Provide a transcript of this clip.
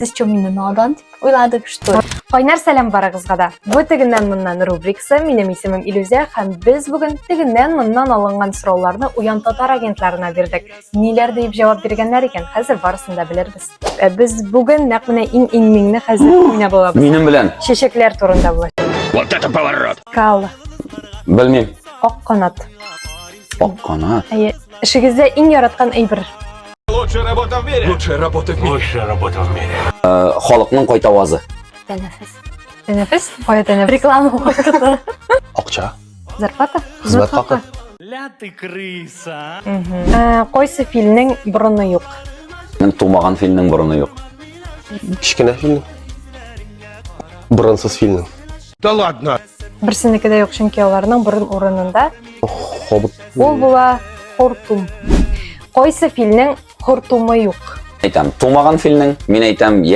Сез что, мине надан дип уйладык, что ли? Кайнар сәлам барыгызга да. Бу тегеннән моннан рубрикасы, минем исемем Илүзә һәм без бүген тегеннән моннан алынган сорауларны Уян татар агентларына бирдек. Ниләр диеп җавап биргәннәр икән, хәзер барысын да белербез. Ә без бүген нәкъ менә иң-иң миңне хәзер уйнап алабыз. Минем белән. Чәчәкләр турында булачак. Вот это поворот! Кал, Белмим. ак канат. Ак канат. Әйе, эшегездә иң яраткан әйбер. Лучшая работа в мире! Лучшая работа в мире! Лучшая работа в мире! Э, Халыкның кайтавазы. Тәнәфес. Тәнәфес? Кая тәнәфес? Реклама вакыты. Акча. Зарплата? Хезмәт хакы. Ля ты крыса, а! Ә, Кайсы филнең борыны юк? Мин тумаган филнең борыны юк. Кечкенә фильм. Борынсыз фильм. Да ладно! Берсенеке дә юк, чөнки аларның борын урынында Хобот. ул була хортум. Кайсы филнең хортумы юк? Әйтәм, тумаган филнең, мин әйтәм, я